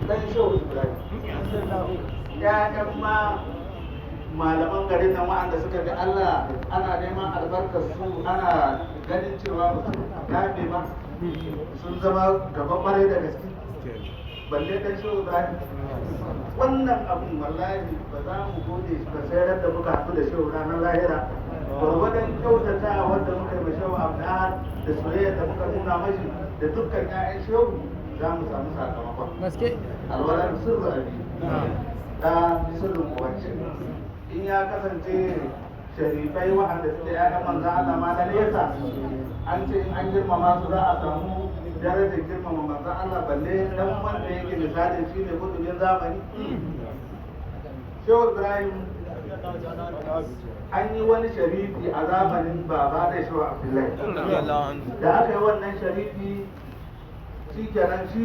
Dan Shehu Ibrahim, ƴaƴan ma malaman garin nan wa'anda suka bi Allah, ana neman albarkar su, ana ganin cewa ba su dafe ba, sun zama gaba kwarai da gaske, balle dan Shehu Ibrahim. Wannan abun wallahi ba za mu gode shi ba sai da muka haɗu da Shehu ranar lahira. Gwargwadon kyautata wanda muka yi ma Shehu Abdul da soyayya da muka nuna mashi da dukkan 'ya'yan Shehu, za mu samu sakamakon. Gaske. Alwalar sirru abi da sirrin uwance. In ya kasance sharifai waɗanda suke ‘ya'yan Manzan Allah ma na nesa, an ce in an girmama su za a samu darajar girmama Manzan Allah, balle dan wanda yake misalin shi ne gudubin zamani, Shehu Ibrahim. An yi wani sharifi a zamanin baba da Shehu Abdullahi. Da aka yi wannan sharifi, shi kenan shi.